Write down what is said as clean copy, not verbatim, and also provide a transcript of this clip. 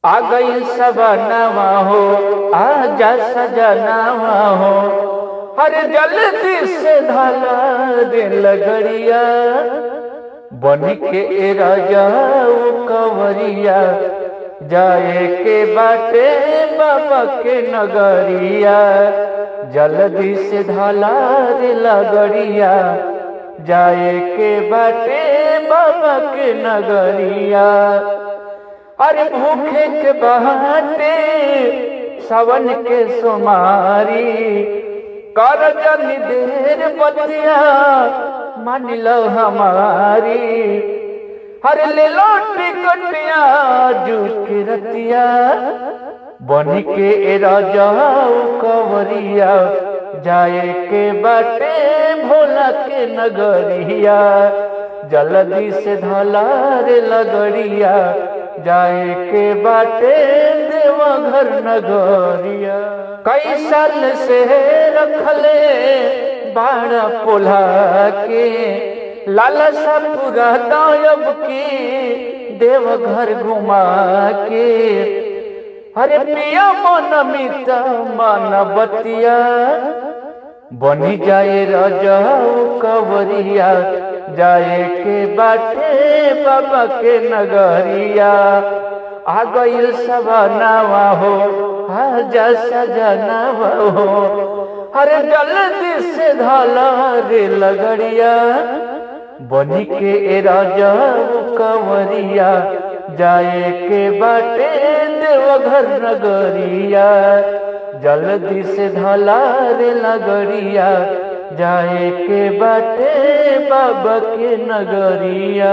आ गई सवनवा हो, आजा सजनवा हो, हर जल्दी से धाला दे लगड़िया, बन के ए राजा ओ कंवरिया, जाए के बाटे बाबा के नगरिया, जल्दी से धाला रे लगड़िया, जाए के बाटे बाबा के नगरिया। अरे भूखे के बहाते सावन के सोमारी, कर जनी देर बतिया मान लो हमारी, हर ले लो टिकटिया जूठ रतिया, बन के ए राजा कंवरिया, जाए के बाटे भोला के नगरिया, जल्दी से धला रे लगड़िया, जाए के बाटे देवघर नगरिया। कई साल से रखले बाड़ा पोला के, लालसा पूरा दायब की देवघर घुमा के, अरे पिया मन मिता मन बतिया, बनी जाए राजा कंवरिया, जाए के बाटे बाबा के नगरिया। आ गईल सवनवा हो, आजा सजनवा हो, अरे जल्दी से धाला रे लगड़िया, बनी के ए राजा कंवरिया, जाए के बाटे देवघर नगरिया, जल्दी से धाला रे लगड़िया, जाए के बाटे बाबा के नगरिया।